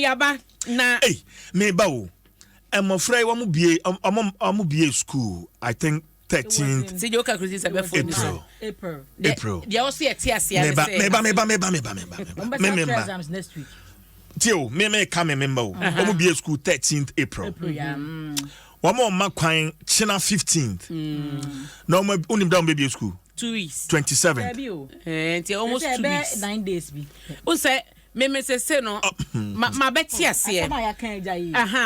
Yaba na. Ei, meba o. Mmɔfra yi wɔn bie wɔn bie school, I think 13th. Sɛ deɛ woka kurusi sɛ bɛfo ni so. April. April. Deɛ wɔso yɛ te aseɛ ne sɛ. Meba meba meba meba meba meba. Me meba. Next week. Tie o, me me ka me memba o. Wɔn bie school 13th April. April ya. Wɔn ɔma kwan kyena 15th. Na wɔn onim da wɔn bɛ bie school. 2 weeks. 27th. Nti almost 2 weeks. 9 days bi. O sɛ mímí sese no ma bɛ te aseɛ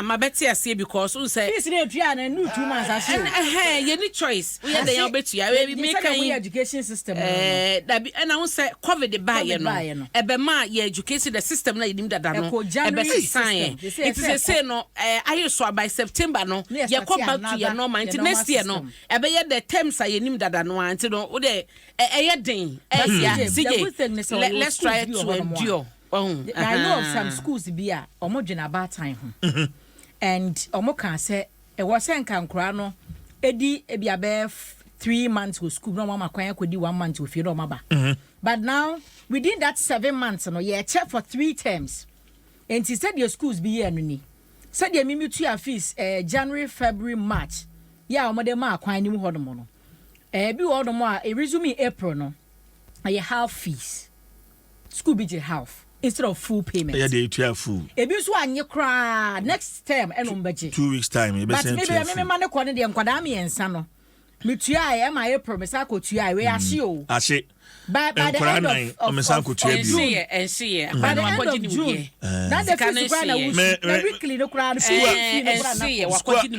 ma bɛ te aseɛ because n sɛ. Fees ne etua na nu 2 months ase o. Ɛhɛn, yɛ ni choice, woyɛ dɛ yɛn wobɛtua ebi mi kan yi. Education system. Dabi, ɛna n sɛ COVID ba yɛ no, ɛbɛ ma yɛ education the system na yɛ nim dada no ɛbɛ sisan yɛ, nti sese no ayɛ so by September no yɛ kɔ back to yɛ normal, nti next year no ɛbɛyɛ the terms a yɛ nim dada no a, nti no o de ɛyɛ den ɛyà. CJ, let's try to endure. I know of some schools bi a ɔmo dwene abaatan ho and ɔmo ka sɛ ɛwɔ sɛ nka nkora no edi ebi abɛɛ 3 months wɔ school na ɔmo ama kwan akɔdi one month wɔ fie na ɔmo aba, but now within that 7 months no, yɛkyɛ for three terms. Nti sɛdeɛ schools bi yɛ no ni, sɛdeɛ mimi tua fees January, February, March yɛ a wɔde maa kwan no mu hɔnom no, bi wɔ hɔnom a e resume in April no, ɛyɛ half fees. School bi gye half instead of full payment. Ɛyɛ de etua full. Ebi nso anye koraa, next term ɛna wɔn bɛgye. 2 weeks time ebe sɛn tua full. But mi ma ne kɔ ne deɛ, nkwadaa mmiɛnsa no metua yɛ ɛma April me sa akɔ tua wei ahye o. Ahye. By the end of June. Ɛnhye. By the end of June na the fees kura na wusu na weekly no kura no fee no kura na.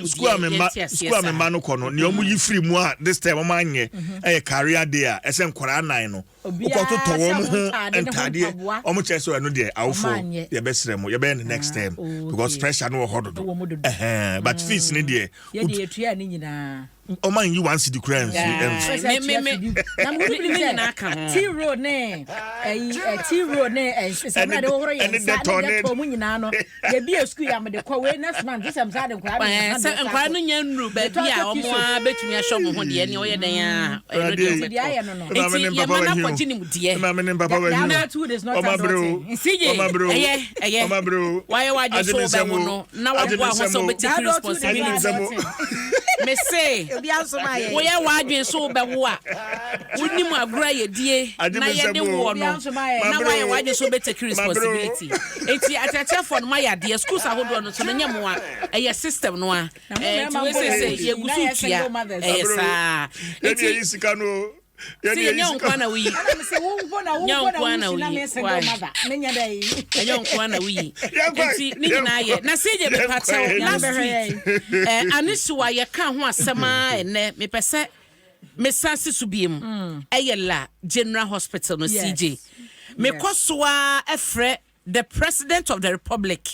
School a me ma no kɔ no, nea ɔmo yi firi mu a this time ɔmo anyɛ ɛyɛ career day a ɛsɛ nkwadaa nan no wokɔtotɔ wɔn ho ntadeɛ. Ɔmo kyerɛ sɛ ɛno deɛ, awofo yɛbɛsrɛ mo, yɛbɛyɛ no next term because pressure no wɔ hɔ dodo. Ɛhɛn, but fees ne deɛ yɛde yɛtua ne nyinaa. Ɔma nyi 1 cedi kura nfi. T road ne ɛyi, T road ne sɛmina de wɔhoro yɛn nsa ne Dettol mu nyinaa no, yɛbi yɛ sukuu yɛ amede kɔ wei next month sɛ msa de nkwadaa mi. Sɛ nkwadaa no nya nnuru baabi a wɔn a bɛtumi ahyɛ wɔn ho deɛ, ne ɔyɛ dɛn a ɛno deɛ ɔbɛtɔ, nti yɛma no akɔgye ne mu deɛ. CJ, ɛyɛ ɛyɛ wayɛ wadwe so wobɛwo no na waboa ho sɛ wobɛ take responsibility. Me se woyɛ w'adwene so wobɛwo a, wonim agorɔ a yɛdie na yɛde woɔ no, na woayɛ w'adwene so wobɛ take responsibility. Enti akyerɛkyerɛfoɔ no mayɛ adeɛ, schools ahodoɔ no so no nyɛ mmoa, ɛyɛ system no a nti wei sɛ yɛgu so tua ɛyɛ saa. Nti sika no. Sɛ yɛnyɛ wo nkoa na woyi, nyɛ wo nkoa na woyi, ɛnyɛ wo nkoa na woyi, nti ne nyinaa yɛ na sɛ yɛ mepakyɛw. Last week anehyewa yɛka ho asɛm a, ɛnɛ mepɛ sɛ mesan si so biem. Ɛyɛ La General Hospital no. CJ, mekɔ so a ɛfrɛ the President of the Republic,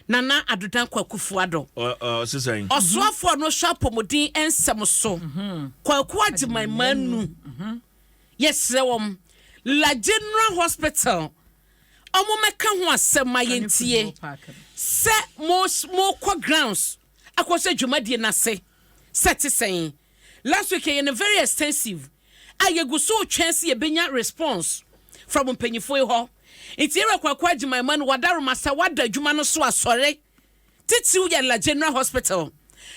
Nana Addo Dankwa Akufo-Addo, ɔsoafoɔ no hwɛ apɔmuden nsɛm so, Kwaku Agyeman Manu, yɛsrɛ wɔn, La General Hospital, ɔmo mɛka ho asɛm ma yɛntie sɛ mokɔ grounds akɔhyɛ dwumadie n'ase sɛ te sɛn. Last week yɛ no very extensive a yɛgu so twɛn sɛ yɛbɛnya response from mpanyinfoɔ yi hɔ. Nti yɛrɛ Kwaku Agyeman Manu, wadaroma sɛ wada adwuma no so asɔre titiriw yɛ La General Hospital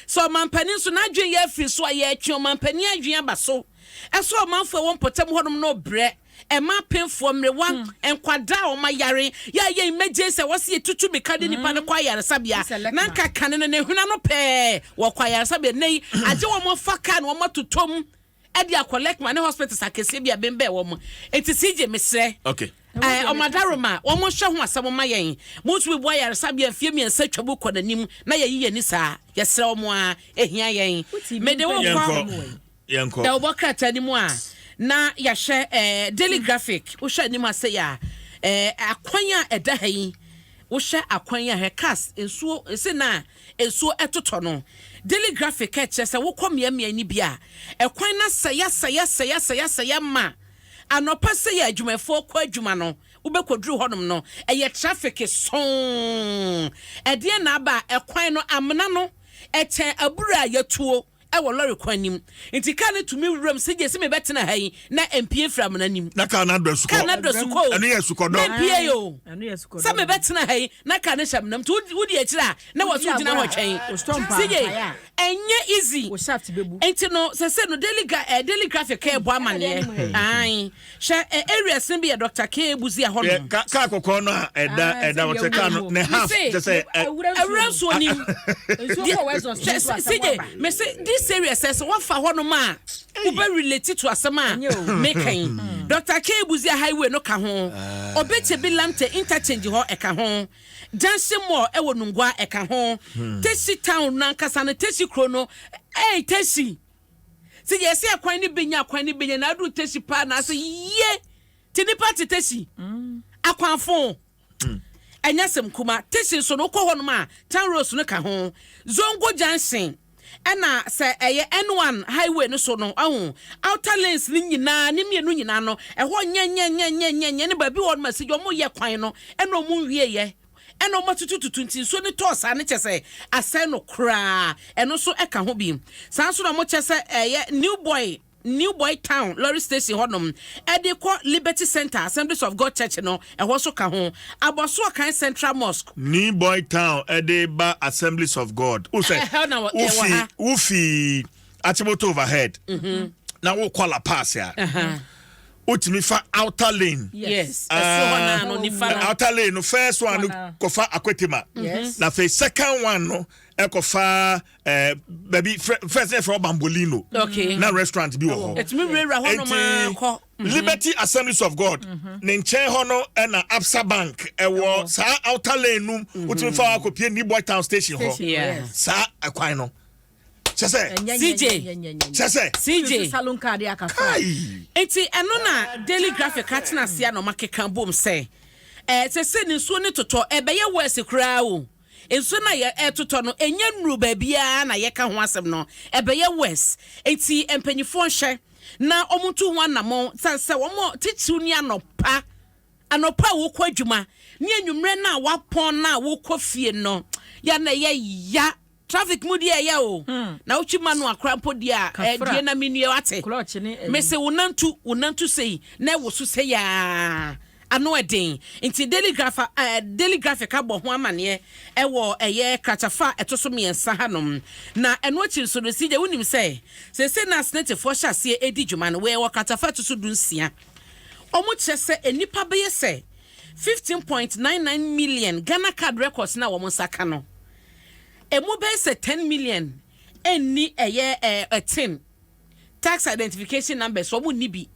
sɛ ɔmampanin nso n'adwene yɛ afiri so a, yɛtwe ɔmampanin adwene aba so ɛso ɔmanfoɔ ɛwɔ mpɔtam hɔnom na ɔbrɛ ɛma apemfoɔ, mmerewa, nkwadaa a wɔn ayare yɛayɛ emergency a wɔsi yɛtutu mika de nipa no kɔ ayaresabea na nka kane no ne hwena no pɛɛ wɔkɔ ayaresabea. Nne yi agye wɔn afa kaa na wɔn atotom ɛde akɔ Lekma ne hospitals akɛseɛ bi a bɛnbɛn wɔn. Eti CJ, mesrɛ ɔmadaroma wɔn hwɛ ho asɛm ma yɛn. Mo nso bi bu ayaresabea mfie 3 twa mu kɔ n'anim na yɛyi yɛn ni saa. Yɛsrɛ wɔn a ehia yɛn. Mede wɔn kɔ Yɛnkɔ. Da wɔbɔ krataa no mu a na yɛahwɛ Daily Graphic. Wohwɛ anim ase yɛ a, akwan a ɛda ha yi, wohwɛ akwan a hwɛ cars nsuo esi na nsuo ɛtotɔ no. Daily Graphic ɛkyerɛ sɛ wokɔ mmeammea ni bi a, ɛkwan na sɛya sɛya sɛya sɛya sɛya ma anɔpa sɛ yɛ adwumayɛfoɔ kɔ adwuma no, wobɛkɔduru hɔnom no, ɛyɛ traffic sɔn. Ɛdeɛ na aba a, ɛkwan no amena no ɛkyɛn abura a yɛtuo. wɔ lɔre kwan no mu. Nti kaa no tumi wuram sɛ gye sɛ mebɛtena ha yi na mpue firi amena no mu. Na kaa no adɔ asukɔ. Kaa no adɔ asukɔ o. Ɛno yɛ asukɔdɔ. Na mpue o. Ɛno yɛ asukɔdɔ. Sɛ mebɛtena ha yi na kaa no hyɛ amena mu. Nti wodi akyire a na wɔ so gyina hɔ twɛn. CJ, ɛnyɛ easy. Wo shaft bɛbu. Nti no sɛsɛ no Daily, eh, Daily Graphic ɛɛbɔ amaneɛ. Ae. Hwɛ eh, areas no bi yɛ Doctor K. Busia hɔ nom. Kaa kɔkɔɔ no a ɛda ɛda hɔ sɛ kaa no ne half kyɛ sɛ. Awura nsuo nim. Hwɛ CJ, me se this area sɛ sɛ wafa hɔ nom a wobɛ relate to asɛm a meka yi. Doctor K. Busia highway no ka ho. Obekyɛ bi Lamte interchange hɔ ɛka ho. Junction Mall ɛwɔ Nungua ɛka ho. Teshie town no ankasa no Teshie kuro no, ɛy Teshie. Sɛ yɛ sɛ kwan no benya kwan no benya na aduru tesi paa na asɛ yie te nipa te tesi akwanfo ɛnyɛ sɛm kuma tesi nso no wokɔ hɔnom a town roads no ka ho Zongo junction ɛna sɛ ɛyɛ N1 highway no so no ahu outer lanes no nyinaa ne mmienu nyinaa no ɛhɔ nyɛ nyɛ nyɛ nyɛ nyɛ nyɛ ne baabi wɔ hɔnom a sɛ wɔn yɛ kwan no ɛna wɔn nwie yɛ. Ɛna ɔma tutututu nti nsuo no tɔɔ saa no kyɛ sɛ asɛe no koraa ɛno nso ɛka ho bi. Saa nso na ɔmo kyɛ sɛ ɛyɛ New Boy New Boy Town lorry station hɔ nom ɛde kɔ Liberty Centre Assemblies of God Church no ɛhɔ nso ka ho. Abɔso Ɔkan Central Mosque. New Boy Town ɛde ba Assemblies of God. Wo sɛ Ɛhɔ na wɔ wo ɛwɔ fi ha. wo fi Achimota overhead na wo kɔ La Paz a. Wotumi fa outer lane. Yes. Ɛsoro hɔ naa no nifa no. Outer lane no first one no kɔfa Akwetema. Yes. Na afei second one no ɛkɔfa ɛɛ baabi first ɛfrɛ Bambolino. Okay. Na restaurant bi wɔ hɔ. Ɛtumi wurawura hɔ nom akɔ. Liberty Assemblies of God ne nkyɛn hɔ no ɛna Absa Bank ɛwɔ saa outer lane no wotumi fa akɔpie New Boy Town station hɔ. Saa ɛkwan no. Kyɛ sɛ. CJ. Kyɛ sɛ. CJ. Salon card aka so. Kai. Nti ɛno na Daily Graphic atena ase a na wɔakeka bom sɛ, ɛɛ sese ne nsuo no totɔ, ɛbɛyɛ worse koraa o. Nsuo no a yɛ ɛretotɔ no, ɛnyɛ nnuru baabiara na yɛka ho asɛm no, ɛbɛyɛ worse. Nti mpanimfoɔ nhwɛ na wɔntu ho anammɔn, sane sɛ wɔn titiriw ne anɔpa, anɔpa a wokɔ adwuma ne anwummerɛ no a wapɔn no a wokɔ fie no, yɛ na ɛyɛ ya. Traffic mu deɛ ɛyɛ o. Na wotwi ma no akora mpo deɛ a, eh, Kafra. deɛ na menua wate. Clutch ne ɛyi. Mese wo nantu, wo nantu sei, na ɛwo so sei aa. Ano ɛden. Nti Daily Graph, eh, Daily Graphic abɔ ho amaneɛ ɛwɔ ɛyɛ kratafa a ɛto so mmiɛnsa hanom. Na ɛno akyi nso no, CJ wonim sɛ, seesei na Asenetefoɔ hyɛ aseɛ ɛredi dwuma no, wei ɛwɔ kratafa a ɛto so dunsia. Wɔn kyerɛ sɛ nnipa bɛyɛ sɛ 15.99 million Ghana card records no a wɔn nsa ka no, Emu bɛyɛ sɛ 10 million nni ɛyɛ ɛɛ tin, tax identification numbers, wɔn nni bi.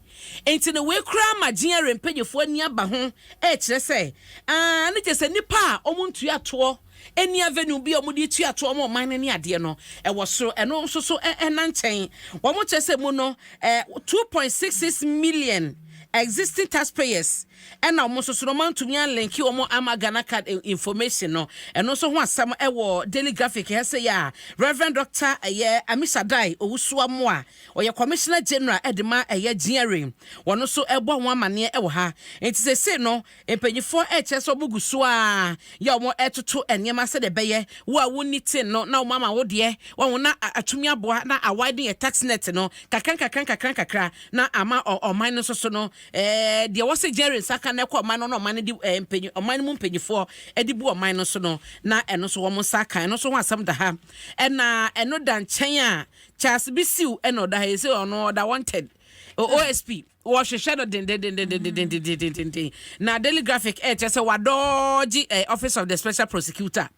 Nti no wei koraa ma GRA mpanyinfoɔ ani aba ho ɛrekyerɛ sɛ aa ne kyerɛ sɛ nnipa a wɔn ntua toɔ nni avenue bi a wɔn de tua toɔ wɔn ɔman no ne adeɛ no ɛwɔ soro. Ɛno nso so ɛna nkyɛn wɔn kyerɛ sɛ mu no ɛɛ 2.66 million existing taxpayers ɛna wɔn nso so no wɔn antumi anlink wɔn ama Ghana card information no. Ɛno nso ho asɛm ɛwɔ Daily Graphic ɛsɛ yɛ a Reverend Doctor ɛyɛ Amisadai Owusu-Amoah, ɔyɛ Commissioner General ɛde ma ɛyɛ GRA, wɔn nso ɛbɔ ho amaneɛ ɛwɔ ha. Nti sese no mpanyinfoɔ ɛkyerɛ sɛ wɔn gu so a yɛ wɔn ɛtoto nneɛma sɛdeɛ ɛbɛyɛ wo a wonni tin no na wɔn ama wo deɛ wɔn na atumi aboa na awiden yɛ tax net no kakra nkakra nkakra nkakra na ama ɔman no nso so no deɛ wɔsɛ GRA nsa ka na ɛkɔ ɔman no na ɔman no de mpanyin ɔman no mu mpanyinfoɔ ɛde bu ɔman no so no na ɛno nso wɔn nsa ka. Ɛno nso ho asɛm da ha. Ɛna ɛno da nkyɛn a Charles Bisiw ɛna ɔda ha yi sɛ ɔno ɔda wanted, OSP wɔhwehwɛ no dendendendendendendendenden. Na Daily Graphic ɛkyɛ sɛ wadɔɔgye Office of the Special Prosecutor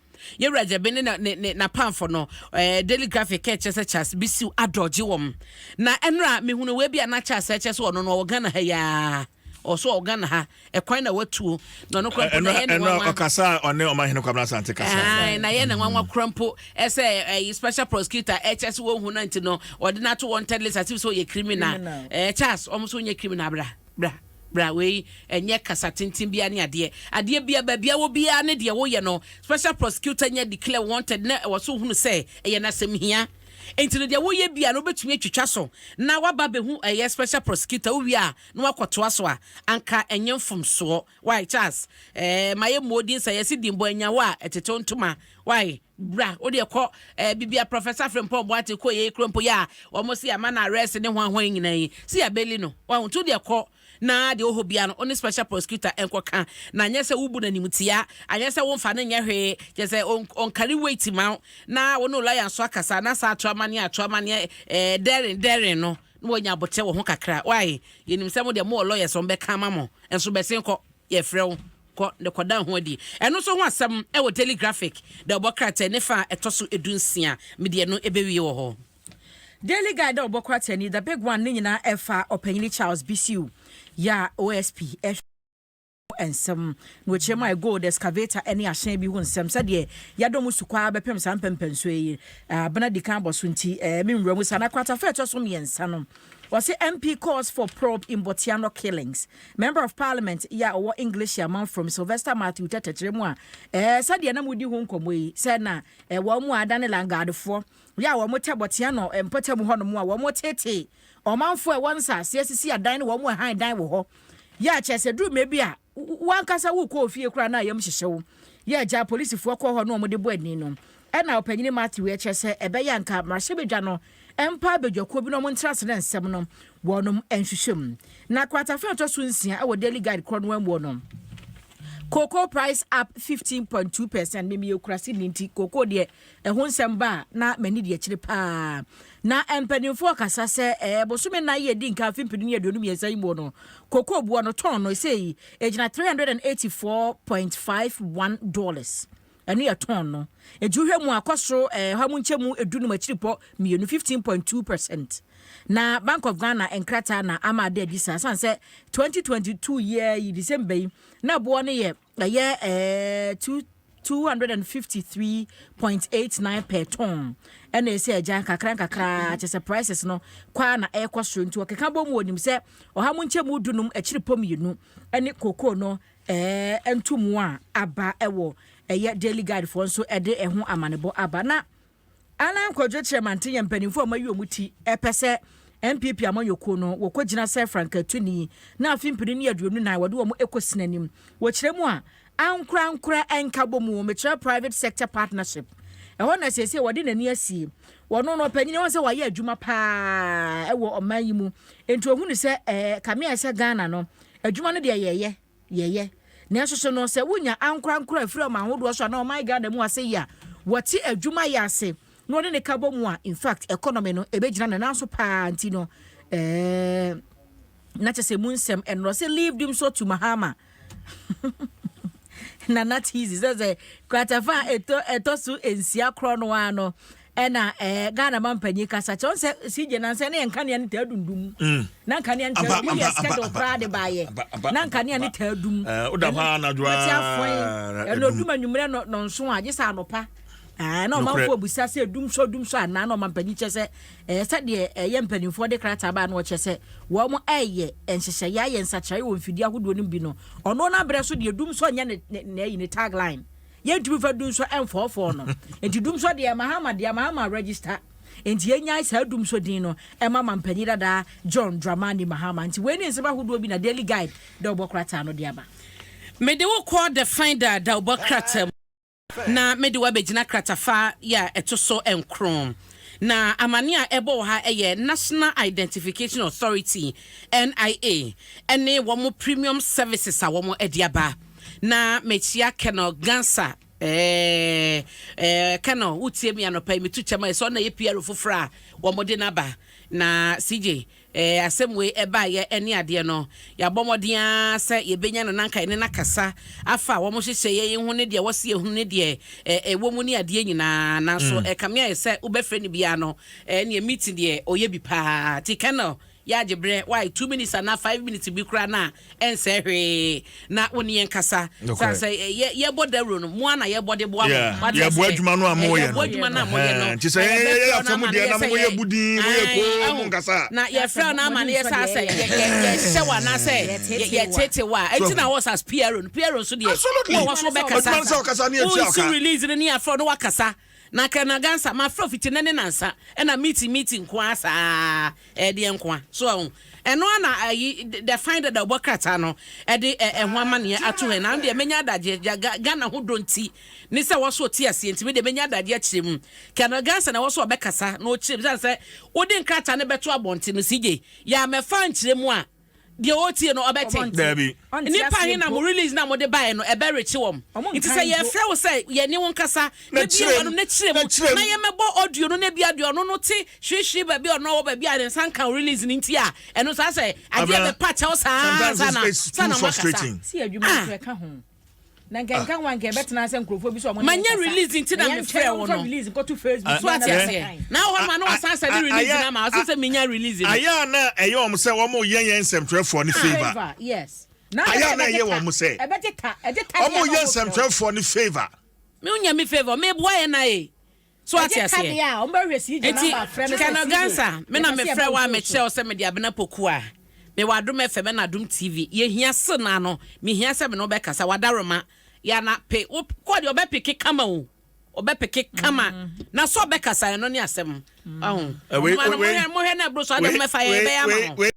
yɛwura Gyabe ne ne n'apamfo no. Daily Graphic ɛkyɛ sɛ Charles Bisiw adɔɔgye wɔn. Na ɛnora mehunu wei bi a na Charles ɛkyɛ sɛ ɔno no ɔwɔ Ghana ha yaa, ɔso ɔwɔ Ghana ha, ɛkwan na watuo na ɔno kora mpo na ɛyɛ ne nwanwa. Ɔkasa a ɔne ɔmahene Kwabena Asante kasa. Ae, na ɛyɛ ne nwanwa kora mpo ɛsɛ ɛyi special prosecutor ɛkyɛ sɛ wɔnhu no nti no ɔde no ato wanted list as if sɛ ɔyɛ criminal. Charles, ɔmo nso nyɛ criminal. Bra bra bra, wei ɛnyɛ kasa tenten bia ne adeɛ adeɛ bia baabi a wɔ biara ne deɛ woyɛ no special prosecutor nyɛ declare wanted na ɛwɔ so hunu sɛ ɛyɛ n'asɛm hia. Nti no deɛ woyɛ bia no, wobɛtumi atwitwa so na waba bɛhu ɛyɛ special prosecutor. Wowie a, na wakɔtoa so a, anka ɛnyɛ mfomsoɔ. Wai, Charles, ma yɛ mmɔɔdin sɛ yɛsi dimbɔ anyawo a ɛtete ntoma. Wai, bra, wode kɔ bibia Professor Frimpong Boate kɔ yɛ kuro mpo yɛ a wɔn si ama na arrest ne ho ahoa nyinaa yi si abeli no wɔn nti wode kɔ na deɛ ɔhɔ bia no, ɔne special prosecutor nkɔka na nyɛ sɛ wobu n'animtia, anyɛ sɛ womfa no nyɛ hwee, kyɛ sɛ ɔnkari weight ma wo na wo ne lawyer nso akasa na saa ato amaneɛ ato amaneɛ dɛrin dɛrin no na wɔnya abotɛ wɔ ho kakra. Wai, yɛnim sɛ mo deɛ mowɔ lawyers, wɔn bɛka ama mo nso bɛsen kɔ. Yɛfrɛ wo kɔ ne kɔda ho adi. Ɛno nso ho asɛm ɛwɔ Daily Graphic da ɔbɔ krataa ne fa a ɛtɔ so 16. Medeɛ no ɛbɛwie wɔ hɔ. Daily Guide a ɔbɔ krataa ni, the big one ne nyinaa ɛfa ɔpanyini Charles Bisiu yɛ a OSP ɛhwɛ nsɛm na wɔkyerɛ mu a gold excavator ne ahyɛn bi ho nsɛm sɛdeɛ yɛadɔ mu sukɔ a bɛpem saa mpɛmpɛnsoɔ yi abena di kan bɔ so. Nti me nwura mu sa na kratafa ɛtɔ so mmiɛnsa no, wɔse MP calls for probe in Bortianor killings. Member of Parliament yɛ a ɔwɔ Ngleshie Amanfrom, Sylvester Matthew Tetteh, kyerɛ mu a sɛdeɛ na mudi ho nkɔmmɔ yi sɛ na wɔn mu adane landguardfoɔ yɛ a wɔn tɛ Bortianor mpɔtam hɔnom a wɔn tete ɔmanfoɔ a ɛwɔ nsaase asisi adan ne wɔn ɛhan dan wɔ hɔ yɛ a kyerɛ sɛ duru mmerɛ bi a wankasa wokɔ ofie koraa na yam hyehyɛ wo yɛ agya polisifoɔ kɔ hɔ na wɔde bɔ ani no. Ɛna ɔpanyini Matthew ɛkyerɛ sɛ ɛbɛyɛ anka mmarahyɛbadwa no mpa abadwakuo bi na ɔmo ntena ase ne nsɛm no wɔnom nhwehwɛ mu. Na kratafa ɛtɔ so 6 ɛwɔ Daily Guide korɔ no amuo no, cocoa price up 15.2%. Mímí ekura si ne nti cocoa deɛ ɛho nsɛm ba a na m'ani di akyire paa. Na mpanimfoɔ kasa sɛ bosome 4 yi edi nka afi 2023 yi mu no, cocoa boɔ no tɔn no ɛsɛ yi egyina $384.51. Ɛno yɛ tɔn no. Eti wohwɛ mu akɔ soro 15.2%, 15.2%. Na Bank of Ghana nkrataa na ama ade adi saa san sɛ 2022 year yi December yi na boɔ no yɛ ɛyɛ 253.89 per ton. Ɛna ɛsɛ agya kakra nkakra kyɛ sɛ prices no kwaa na ɛrekɔ soro. Nti wɔkeka bɔ mu, wɔnim sɛ 15.2% ɛne cocoa no ntomu a aba. Ɛwɔ ɛyɛ Daily Guide foɔ nso ɛde ɛho amanebɔ aba. Na Alan Kwadwo Kyerɛmanten yɛ mpanimfoɔ a wɔayi wɔn ti ɛpɛ sɛ NPP amanyɔkuo no wɔkɔgyina sɛ frankatuni na afe 2024 wɔde wɔn kɔsi n'anim. Wɔkyerɛ mu a ankorankora nkabɔ mu, mekyerɛ private sector partnership, ɛhɔ na seesei wɔde n'ani asie. Wɔno no ɔpanyin wɔn sɛ wɔayɛ adwuma paa ɛwɔ ɔman yi mu, nti ohun sɛ kamea sɛ Ghana no adwuma no deɛ yɛyɛ yɛyɛ, nanso so no sɛ wonya ankorankora afiri ɔman ahodoɔ so a na ɔman Ghana mu ase yi a wɔte adwuma yɛ ase na wɔde ne ka bɔ mu a, in fact, economy no ebɛgyina ne nan so paa. Nti no na kyɛ sɛ mu nsɛm ɛnorɔ sɛ leave them so to Mahama Nana Teasy sɛ kratafa a ɛtɔ so 6 korɔ no ara no ɛna Ghana ma mpanyin kasa kyerɛ sɛ sigye nansa ne yɛ nkanea ne taa dundum na nkanea ne taa dum yɛ schedule koraa de baayɛ na nkanea ne taa dum. Woda hɔ anadwo. Wɔte afɔn ɛna odum anwummerɛ nɔnso a gye sɛ anɔpa na ɔmanfoɔ abusa sɛ dum so dum so anaa. Na ɔma mpanyin kyɛ sɛ sɛdeɛ ɛyɛ mpanimfoɔ de krataa baa no, ɔkyɛ sɛ wɔn ɛyɛ nhyehyɛeɛ ayɛ nsakyerɛ wɔ mfidie ahodoɔ no bi no, ɔno n'abrɛ so deɛ dum so nyɛ ne ne ne ne tagline. Yɛntumi fa dum so ɛmfɔɔfɔɔ no, nti dum so deɛ Mahama deɛ Mahama register, nti yɛnyae saa dum so din no ɛma ma mpanyin dada John Dramani Mahama. Nti wei ne nsɛm ahodoɔ bi na Daily Guide dɛ ɔbɔ krataa no de aba. Mede wo kɔ The Finder da wobɔ krataa mu na mede wo abɛgyina kratafa yɛ a ɛto so 9. Na amane a ɛbɔ wɔ ha ɛyɛ National Identification Authority, NIA, ɛne wɔn premium services a wɔn de aba. Na mekyia Colonel Gansa. Colonel, wotie mi anɔpa yi, metu kyɛm a ɛsɛ ɔna yɛ PR foforɔ a wɔn de n'aba. Na CJ asɛm wei ɛbaayɛ ɛne adeɛ no, yɛabɔ mmɔden ara sɛ yɛbɛnya no nanka ɛne nakasa afa a wɔn hyehyɛ yɛn ho ne deɛ wɔsi ehunu ne deɛ ɛwɔ mu ne adeɛ nyinaa. Nanso ɛkame ayɛ sɛ wobɛfrɛ no biara no, ɛneɛ meeting deɛ ɔyɛ bi paa ti. Colonel, Yɛagye berɛ, wai, 2 minutes anaa 5 minutes bi koraa na ɛnsɛ hwee na wo ne yɛn kasa. Nokorɛ. Sɛ sɛ yɛbɔ dawuro no, mo a na yɛbɔ de boa mo. Wate Yɛboa aseɛ? adwuma no a moyɛ Yɛboa no. adwuma no a moyɛ no. Ɛhɛn. Nti sɛ Na yɛyɛ yɛbɛfrɛ wo afɛ mu no ama deɛ no na yɛ sɛ moyɛ budin, moyɛ koom, mo nkasa. Na yɛfrɛ wo no ama no yɛ sɛ sɛ yɛhyɛ wo anaasɛ yɛtete wo a, ɛnti na wɔ sɛ PRO no, PRO nso deɛ wɔ wɔ so wobɛkasa. Adwuma no sɛ wokasa ne yɛtua wo ka. Wonsi release no ne yɛafrɛ wo no wakasa. Na Colonel Gansa, mafrɛ fiti nɛ ne nansa, ɛna meeting meeting nko ara saa, ɛdeɛ nko a so ɛho ɛno ara na ayi the find that ɔbɔ krataa no ɛde ɛho amaneɛ ato hɛ. Na deɛ menya adagye Ghana ho dɔ nti ne sɛ wɔso ɔte aseɛ nti me deɛ menya adagye akyerɛ mu. Colonel Gansa na wɔso ɔbɛkasa na ɔkyerɛ mu sɛ wode nkrataa no bɛto abɔnten no, CJ yɛ amɛfa nkyerɛ mu a, deɛ ɔretie no ɔbɛte? Daabi. Nipa he na mo release na mode baeɛ no ɛbɛrekye wɔm? Nti sɛ yɛfrɛ wo sɛ yɛne wo nkasa na na bie kyerɛ wano mu, na kyerɛ na mu kyerɛ na mu. Yɛmɛbɔ audio no na bia deɛ ɔno no te hwehwee baabi a ɔno wɔ baabi a ne nsa nka wo release no nti a, ɛno saa sɛ adeɛ Abena, bɛpa kyɛw saa sometimes sa na it's sa too na moakasa. frustrating. Si adwuma nso ɛka ho na nka nka ho a, nka ɛbɛtena sɛ nkurɔfoɔ bi sɛ ɔmo ne Manyɛ yɛn kasa. release nti na Na mefrɛ yɛntwɛn wo na no. ɔmfa release nkɔto Facebook So ate na aseɛ bɛkan. na wɔ hɔ ma na wasan sɛ de release no ama ɔse sɛ menya release no. Ayɛ a na ɛyɛ wɔn sɛ wɔn yɛ yɛn nsɛmtwerɛfoɔ no favour. Favor, yes. Na Ayɛ a na ɛyɛ ɛbɛgye ta. wɔn sɛ ɛbɛgye ta, ɛgye ta wɔn deɛ yɛ na ɔmo frɛ wo. nsɛmtwerɛfoɔ no favour. Me wonya me favour, meboa yɛ na ye so ate Ɛgye ta aseɛ. deɛ a ɔmo bɛhwɛ CJ Nti number frɛ no sɛ Colonel CJ, Gansa, me na yɛpɛ sɛ mefrɛ wo a yɛba wo mekyerɛ wo sɛ mede Abena Poku a mewɔ Adom FM ɛna Adom TV. Yɛhia se na no mehia sɛ me ne wobɛkasa wadaroma yɛana pe wo kɔ deɛ ɔbɛpeke kama o, ɔbɛpeke kama na sɛ ɔbɛkasa, ɛno ne asɛm ɔho. Wei Mohwɛ no ɛboro so ade mɛfa yɛ wei ɛbɛyɛ ama wei mo wei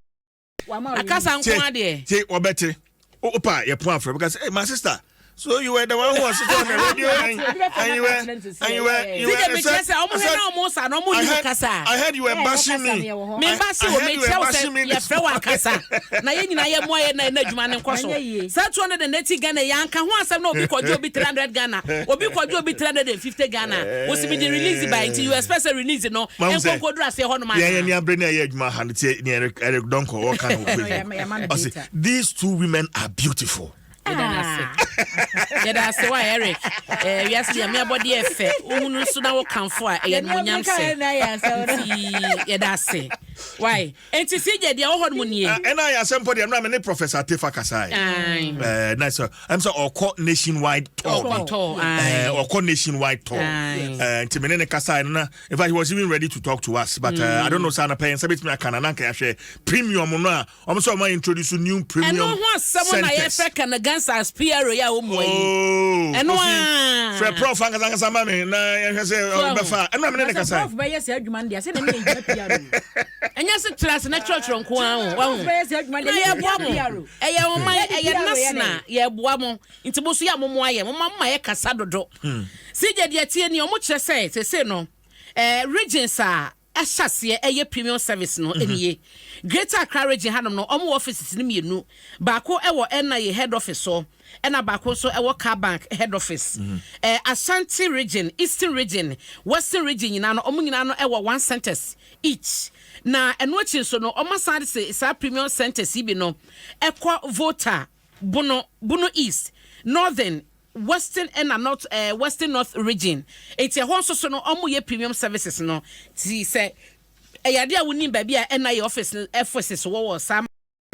Wama wo akasa release. nko adeɛ. Tie, wɔbɛte opa yɛ pon afrɛ because, "Hey, my sister, so you were the one who was sitting on the radio and you were CJ, mekyerɛ sɛ ɔmo hwɛ na ɔmo sa na ɔmo I nim heard, kasa. I heard you were Yeah, bashing yɛkasa me. ne yɛwɔ hɔ. Memba se I wɔ heard you were mekyerɛ wo sɛ bashing me this yɛfrɛ wɔ akasa na yɛn nyinaa yɛmmoa yɛ na ɛna adwuma ne nkɔ so. Ɛnyɛ yie. Saa 280 Ghana yɛanka ho asɛm na obi kɔgye obi 300 Ghana, obi kɔgye obi 350 Ghana, wosi mi de release ba, nti you expect sɛ release no Mahu sɛ ɛnkɔ nkɔduru aseɛ hɔ nom yɛn yɛn ni anaa? abere ne ɛyɛ adwuma ha no, tie ne Eric Eric Donko wɔka no wɔ Yɛma- yɛma no Facebook. Ɔse data. these two women are beautiful. Yɛda no ase, yɛda ase wa Eric. Wiase deɛ meabɔdeɛ ɛfɛ wohunu nso na wokamfo a ɛyɛ nomonyam sɛ nti yɛda ase wai. Enti CJ, deɛ wɔ hɔ no mu nie. Ɛna ayɛ asɛm pɔ deɛ, ɛnura me ne Professor Atefa kasae. Aye. Na sɛ ɛm sɛ ɔkɔ nationwide tour bi. Ɔkɔ tour, aye. Ɔkɔ nationwide tour. Nti me ne ne kasae no na in fact he was even ready to talk to us, but I don't know sɛ anapɛ yɛn nsa bɛtumi aka na nanka yɛahwɛ premium no a ɔmo sɛ ɔmo introduce new premium Ɛno ho asɛm na centers. Yɛfrɛ Colonel Gansa as PRO yɛ a wɔmmua yi. Oh, Ɛno Kofi, a. Frɛ prof ankasa ankasa ma me na yɛhwɛ sɛ ɔbɛfa. Ɛno na me ne ne Na sɛ kasae. prof bɛyɛ saa adwuma no deɛ, sɛ na ne yɛ PRO. Ɛnyɛ sɛ tena ase na kyerɛkyerɛ nko ara o, wahu. Prof bɛyɛ saa adwuma Na deɛ, yɛ yɛboa mo. PRO. Ɛyɛ ɔman, Yɛde ɛyɛ PRO yɛ national, dɛn? yɛboa mo. Nti mo so yɛ a momoa yɛ, moma moma yɛ kasa dodo. CJ, deɛ tie ni, ɔmo kyerɛ sɛ sese no, regions a ɛhyɛ aseɛ ɛyɛ premium service no nie. Greater Accra Region hanom no, ɔmo wɔ offices no mmienu. Baako ɛwɔ NIA head office so, ɛna baako nso ɛwɔ Car Bank head office. Ashanti Region, Eastern Region, Western Region nyinaa no, ɔmo nyinaa no ɛwɔ one centers each. Na ɛno akyi nso no, ɔmo asan de se saa premium centers yi bi no ɛkɔ Volta, Bono, Bono East, Northern, Western ɛna North, Western North Region. Eti ɛhɔ nso so no, ɔmo yɛ premium services no. Ti sɛ ɛyɛ adeɛ a wonim baabi a NIA office no offices wɔ wɔ saa mu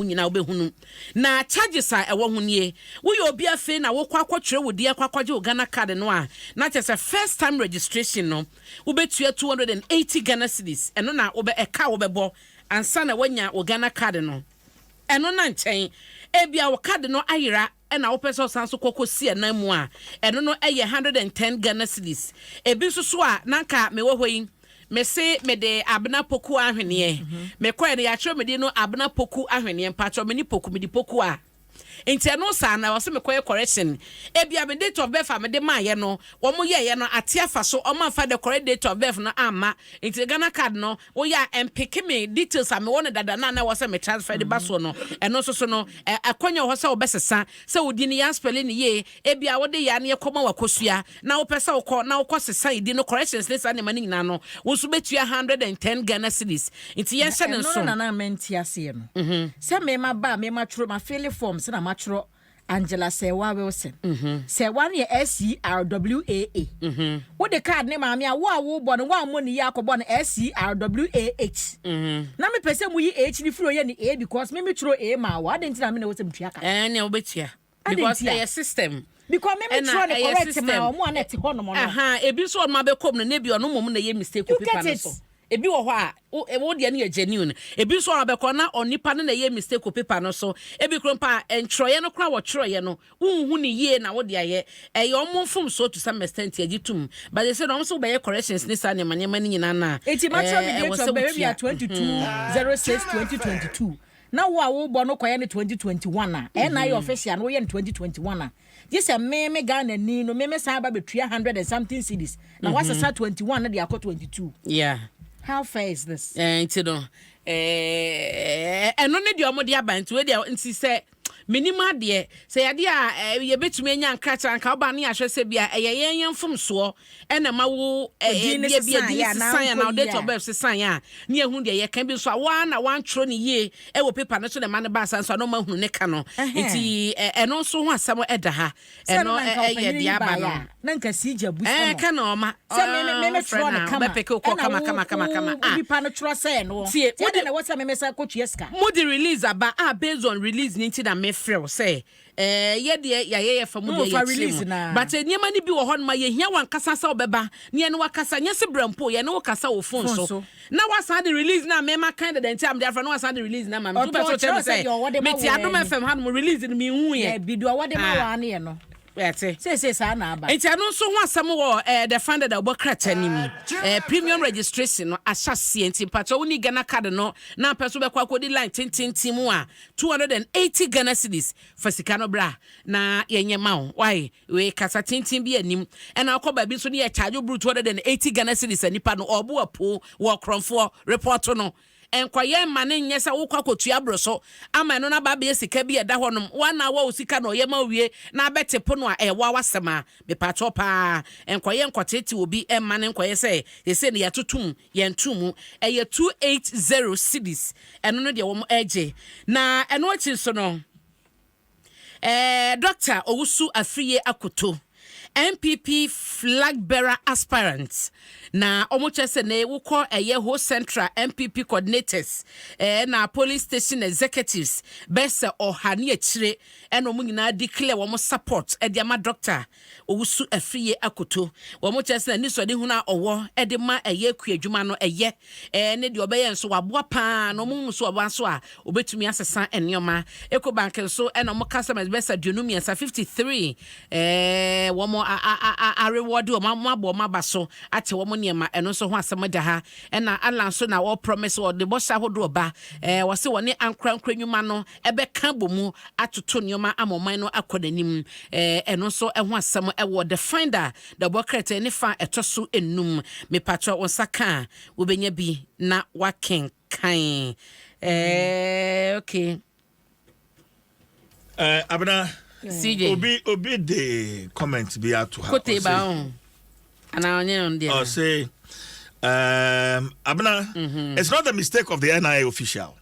nyinaa, wobɛhunu. Na charges a ɛwɔ ho nie. Woyɛ obi afei na wokɔ akɔtwerɛ wo din akɔ akɔgye wo Ghana card no a, na kyerɛ sɛ first time registration no, wobɛtua 280 Ghana cedis. Ɛno na wobɛ ɛka a wobɛbɔ ansa na woanya wo Ghana card no. Ɛno na nkyɛn ebia wo card no ayera ɛna wopɛ sɛ ɔsan so kɔkɔ si ɛnan mu a, ɛno no ɛyɛ 110 Ghana cedis. Ebi nso so a nanka mewɔ hɔ yi, mese mede Abena Poku ahweneɛ mekɔɛ no, yɛatwerɛ mede no Abena Poku ahweneɛ mpakyɛ mene Poku, mede Poku a, nti ɛno saa na ɔsɛ mekɔyɛ correction. Ebia me date of birth a mede maayɛ no, wɔn yɛɛyɛ no ate afa so, ɔmo amfa the correct date of birth no amma, nti Ghana card no woyɛ a ɛmpeke me details a mewɔ no dada na na ɛwɔ sɛ me transfer de ba soɔ no. Ɛno nso so no, akɔnya wɔ hɔ sɛ wobɛsesa sɛ wodi no yɛn spell ne yie. Ebia wode yɛ a ne yɛkɔma wakosua na wopɛ sɛ wokɔ na wokɔ sesa yi no, corrections ne saa nneɛma no nyinaa no, wo nso bɛtua 110 Ghana cedis. Nti yɛnhyɛ ne Ɛno nso. no nana mente aseɛ no sɛ mema ba a mema twerɛ ma fill form sɛ na matwerɛ. Angela Serwaa Wilson. Serwaa no yɛ S-E-R-W-A-A. Wode card ne maame a, wo a wobɔ no, woammɔ ne yie akɔbɔ no S-E-R-W-A-H. Na mepɛ sɛ moyi H no firi hɔ yɛ no A because me metwerɛ A maa wo. Adɛn nti na me na ɛwɔ sɛ metua ka? Ɛɛ nea wobɛtua. Adɛn Because nti a? ɛyɛ system. Because me Ɛna metwerɛ no ɛyɛ correct system. maa wɔn a na ɛte hɔnom no. Ahaa, ebi nso ɔno abɛkɔ mu no, na ebi ɔno mmom na ɛyɛ mistake wɔ You paper get no it? so. Ebi wɔ hɔ a, wo wo deɛ no yɛ genuine. Ebi nso a ɔbɛkɔ na onipa no na ɛyɛ mistake wɔ paper no so. Ebi koraa mpo a, ntwerɛeɛ no koraa a wɔtwerɛeɛ no, wonhu no yie na wode ayɛ. Ɛyɛ wɔn mfomsoɔ to some extent, yɛgye tom. But they say no, wɔn nso wobɛyɛ corrections ne saa nneɛma nneɛma no nyinaa no a, Enti matwerɛ me ɛɛ, date ɛwɔ of sɛ birth wotua. bia 22 06 2022 na wo a wobɔ no kɔyɛ no 2021 a, ɛna ayɛ official no woyɛ no 2021 a, gye sɛ me me Ghana ni no me me san ba bɛtua hundred and something cedis na wasesa 21 no de akɔ 22. Yeah. How fair is this? Eh, nti no, eh, ɛno ne deɛ wɔde aba nti wei deɛ nti sɛ menim adeɛ sɛ yadeɛ a eh, yɛbɛtumi anya nkrataa nka woba ne yɛahwɛ sɛ bi a ɛyɛ yɛn yɛn mfomsoɔ ɛna ma wo eh, Odin ne deɛ bi sesan edin yɛ anaa sesan anaa nkɔ date yie of a. birth sesan a ne yɛhu deɛ yɛka bi nso a woa na woantwerɛ ne yie ɛwɔ paper no so na ɛma no baa saa nso a na ɔma hunu ne ka no Ɛhɛn. nti eh, ɛno nso ho asɛm ɛda ha Sɛ ɛno no na nka ɛyɛ ɔpanyin deɛ yi aba baeɛ no a, na nka CJ abusa ɛɛ no. ka na ɔma Sɛ me me me me frɛ twerɛ no no a kama wobɛpeke wo kɔ ɛna kama wo kama kama kama wo ah nipa no twerɛ sɛɛ no. tie Nti wode adɛn na ɛwɔ sɛ me me san kɔtua sika? mode release aba a based on release ne nti na mefrɛ wo sɛ ɛɛ yɛ deɛ yɛayɛ yɛ fa mu deɛ Momfa yɛkyerɛ release mu no ara. but nneɛma no bi wɔ hɔ nom a yɛhia wankasa sɛ wobɛba ne yɛne wakasa nyɛ se berɛ mpo yɛne wo kasa wɔ phone Phone so so. na wasan de release no a mema kan dada nti a mede afrɛ na wasan de release no ama me nti Ɔtɔ wopɛ sɛ wokyerɛ ɔkyerɛ me sɛ sɛ deɛ ɔwɔ de ma mete wo Adom ara ni. FM hanom release no menhu yɛ Dabi deɛ ɔwɔ de ma ah wo ara ne yɛ no. Ɛte. Seesei saa na aba. Nti ɛno nso ho asɛm wɔ eh, The Funded a wɔbɔ krataa no mu. Eh, premium registration no ahyɛ aseɛ nti mpakyɛ wo ne Ghana card no na apɛ so bɛkɔ akɔdi line tententen mu a 280 Ghana cedis fa sika no bra na yɛnyɛ ma wo. Why? Wei kasa tenten bi anim. Ɛna wokɔ baabi nso ne yɛ charge wo bru 280 Ghana cedis a nipa no ɔɔbo apo wɔ korɔmfoɔ report no. Nkɔyɛ mma no nyɛ sɛ wokɔ akɔtua aboro so ama ɛno no aba abɛyɛ sika bi a ɛda hɔnom. Wo ara na wo sika na ɔyɛ ma wo wie na abɛte po no a, ɛyɛ wo ara w'asɛm a. Mepaakyɛw paa, nkɔyɛ nkɔteetee obi mma no nkɔyɛ sɛ seesei no yɛatoto mu, yɛntoo mu. Ɛyɛ 280 cedis, ɛno no deɛ wɔregye. Na ɛno akyi nso no, Eh, Doctor Owusu Afriyie Akoto, NPP flag bearer aspirant, na wɔn kyerɛ sɛ ne wokɔ ɛyɛ Ho Central NPP coordinators eh, na polling station executives bɛyɛ sɛ ɔha ne akyire ɛna wɔn nyinaa declare wɔn support ɛde ama Doctor Owusu Afriyie Akoto. Wɔn kyerɛ sɛ n'anisɔdehunu a ɔwɔ de ma ɛyɛ kuadwuma no ɛyɛ, ne deɛ ɔbɛyɛ nso waboa paa na wɔn hu nso ɔba nso a obetumi asesa nneɛma. Ecobank nso ɛna wɔn customers bɛyɛ sɛ 53, 53, ɛɛ wɔn a a a arewɔde wɔn wɔn abɔ wɔn aba so akyɛ wɔn nneɛma ɛno nso ho asɛm da ha. Ɛna Alan nso na ɔpromise ɔde bɔhyɛ ahodoɔ ba ɛɛ wɔse wɔne ankorankora nnwuma no ɛbɛka abɔ mu atoto nneɛma ama ɔman no akɔ n'anim. Ɛno nso ho asɛm wɔ The Finder, dawubɔ krataa ne fa a ɛtɔ so nnum. Mepakyɛw wo nsa ka a, wobɛnya bi na woakenkan. Eh, okay. Abena, CJ. Obi obi de comment bi ato ha. Kote ba ho. Ana onye no deɛ. Ɔse, Abena, it's not the mistake of the NIA official.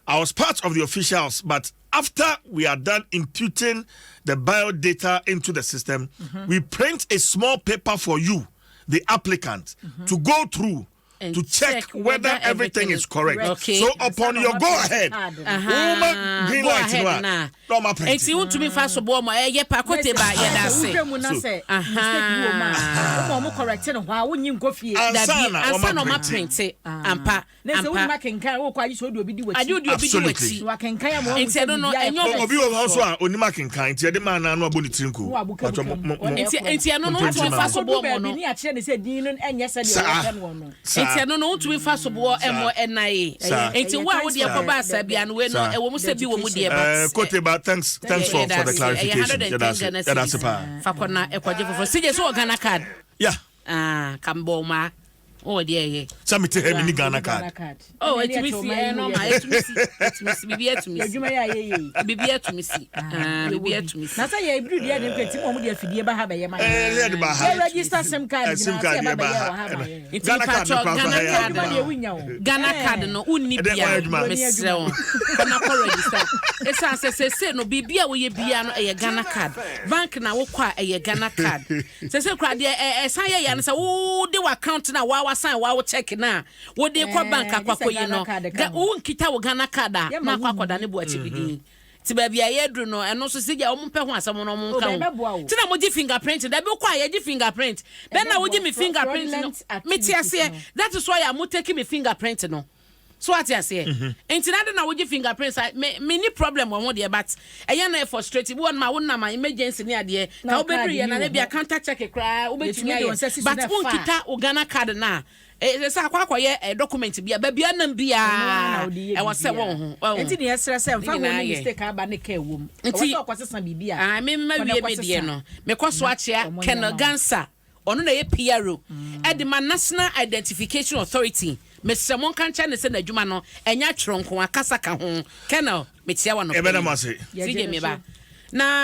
I was part of the officials, but after we are done imputing the bio data into the system, we print a small paper for you, the applicant, to go through And to check, check whether, whether everything, everything is correct. Okay. So upon your go ahead, woman green go light ahead no na. a, na ɔma print. Enti wontumi fa so boɔ ma ɛyɛ pa kote ba yɛda ase. Wohwɛ mu na sɛ mistake bi wɔ mu a, woma ɔmo correct no hɔ a, wonyi nkɔ fie. Ansa Dabi, na ansa wɔma na ɔma print. printe. Ampa. Na sɛ Ampa. wonim akenkan a, wokɔ agye sɛ wode obi di w'akyi. Agye wode obi di Absolutely. w'akyi. Na wakenkan ama wahu Nti sɛ ɛno no, biribi ayɛ ɛnyɛ ɔmo- correct. Obi wɔ hɔ nso a onim akenkan nti yɛde maa no ano abɔ ne tiri nko. Na wabukabuka Patro, mu. mo- mo- Ɔno Nti ɛkorɔ. nti ɛno no Mo wontumi print fa ma so Akɔdu boɔ mo baabi no. ne akyerɛ ne sɛ din no ɛnyɛ sɛdeɛ Saa. wɔhwɛ noɔ no. Saa. Nti ɛno no wontumi fa so boɔ ɛmmɔ NIA. Saa. Nti wo a wodeɛ Ɛyɛ kɔba asa bia no wei no Saa. ɛwɔ mu sɛ bi wɔ mu deɛ Eh, but Kote ba, thanks, thanks for, yɛda for the ase. Ɛyɛ clarification. 110 Yɛda ase, Ghana yɛda ase cedis. paa. Fa kɔ na ɛkɔgye foforɔ. CJ so wɔ Ghana card? Yeah. Ah, ka mbɔ maa. Wowɔ deɛ ɛyɛ. Sɛ mete ha menni Ghana card. Oh, ɛtumi si ɛyɛ normal, ɛtumi si, ɛtumi si, biribi ɛtumi si. Adwuma yɛ a yɛyɛ yi. Biribi ɛtumi si, ah, biribi ɛtumi si. Na sɛ yɛ ebiri deɛ ne nkɛ ti mu ɔmo de afidie ba ha bɛyɛ ma yɛ. Ɛɛ yɛ de ba ha. Yɛ register sim card nyinaa sɛ yɛ ba bɛyɛ wɔ ha ma yɛ. Nti Ghana card no mepatwɔ kora nso Ghana ha yɛ card adwuma. no, Ghana card no wonni Ɛdɛ bia wɔyɛ adwuma. mesrɛ wo kɔ na kɔ register. Ɛsiane sɛ sese no biribi a woyɛ bia no ɛyɛ Ghana card. Bank na wokɔ a ɛyɛ Ghana card. Sese kora deɛ ɛsan yɛ ya no sɛ wode w'account no a wa wasan wa wo check no a wode kɔ bank Gye akɔ sɛ akɔyi Ghana no card ka ga ho. wonkita wo Ghana card a Yɛma na akɔ wo akɔda ne boakye bi din. Nti baabi a yɛaduru no ɛno nso sɛ gya wɔn mpɛ ho asɛm no wɔn Oh, nka ho. ɛbɛboa wo. Nti na mogye fingerprint dabi wokɔ a yɛgye fingerprint. Dɛn na Ɛbɛboa wogye me fingerprint no fraudulent mete activities aseɛ no. that is why a mo take me fingerprint no. So ate aseɛ. Nti na de na wogye fingerprint sa me me ni problem wɔ ho deɛ but ɛyɛ na ɛ frustrate bi wɔ no ma wo nam a emergency ne adeɛ Na ka wo wobɛduru card yɛ ni na wɔ na bia hɔ. counter check koraa wobɛtumi Yɛtumi de wo nsa ayɛ si so but na ɛfa a. wonkita wo Ghana card no a ɛsɛ sɛ akɔ akɔyɛ document bia baabi anam Ɛno ara biaa na wode yɛ ɛwɔ sɛ biribiara. wɔn ho wɔn Nti ne yɛsrɛ sɛ mfa Ne ho nyinaa ne yɛ. mistake aba ne kaa wɔ mu. Ɛwɔ Nti sɛ ɔkɔsesa biribi a. Ah, me mma kɔ na wie me kɔsesa. deɛ no mekɔ so Na akyea ɔmo nyɛ Colonel ma wo. Gansa ɔno na ɛyɛ PRO ɛde ma National Identification Authority. Mesrɛ mo nka nkyɛn ne sɛ n'adwuma no ɛnyɛ atwerɛ nko akasa ka ho. Colonel, mekyia wa nɔpɛ Yɛbɛda mo ase. CJ me ba na.